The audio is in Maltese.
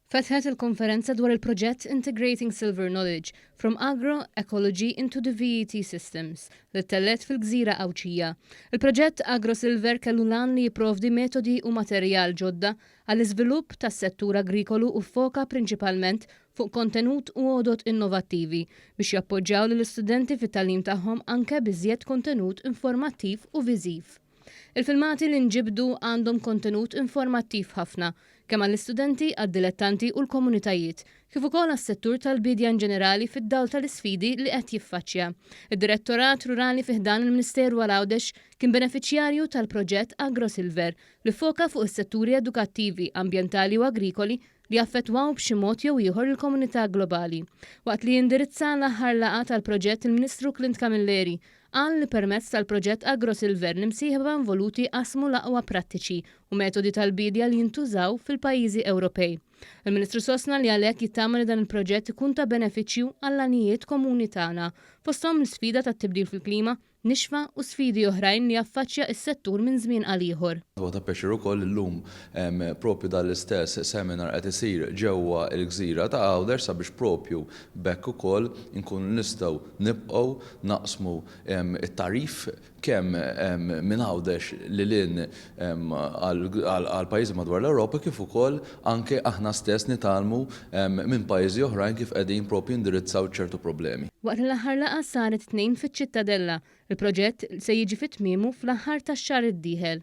Fetħet il-konferenza dwar il-proġett Integrating Silver Knowledge from Agro-Ecology into the VET Systems li ttellgħet fil-gżira Għawdxija. Il-proġett AgroSilver kellu l-għan li jipprovdi metodi u materjal ġodda għall-iżvilupp tas-settur agrikolu u ffoka prinċipalment fuq kontenut u għodod innovattivi biex jappoġġjaw lill-istudenti fit-tagħlim tagħhom anke b'iżjed kontenut informattiv u viżiv. Il-filmati li nġibdu għandhom kontenut informattiv ħafna, kemm għall-istudenti, għad-dilettanti u l-komunitajiet, kif ukoll għas-settur tal-biedja inġenerali fid-dawl tal-isfidi li qed jiffaċċja. Id-Direttorat Rurali fi ħdan il-Ministeru għal Għawdex kien benefiċjarju tal-proġett AgroSilver li ffoka fuq is-setturi edukattivi, ambjentali u agrikoli li jaffettwaw b'xi mod jew ieħor il-komunità globali. Waqt li indirizza l-aħħar laqgħa tal-proġett il-Ministru Clint Camilleri qal li permezz tal-proġett AgroSilver l-imsieħba involuti qasmu l-aqwa prattiċi u metodi tal-biedja li jintużaw fil-pajjiżi Ewropej. Il-Ministru sostna li għalhekk jittama li dan il-proġett ikun ta' benefiċċju għall-għanijiet komuni tagħna, fosthom l-isfida tat-tibdil fil-klima, nixfa u sfidi oħrajn li jaffaċċja s-settur minn żmien għal ieħor. Huwa ta' pjaċir ukoll li llum propju dan l-istess seminar qed isir ġewwa l-gżira ta' Għawdex sabiex propju b'hekk ukoll inkunu nistgħu nibqgħu naqsmu t-tagħrif kemm minn Għawdex lil hinn għal pajjiżi madwar l-Ewropa kif ukoll anke aħna stess nitgħallmu minn pajjiżi oħrajn kif qegħdin propju jindirizzaw ċertu problemi. Waqt li l-aħħar laqgħa saret it-Tnejn fiċ-Ċittadella, il-proġett se jiġi fi tmiemu fl-aħħar tax-xahar id-dieħel.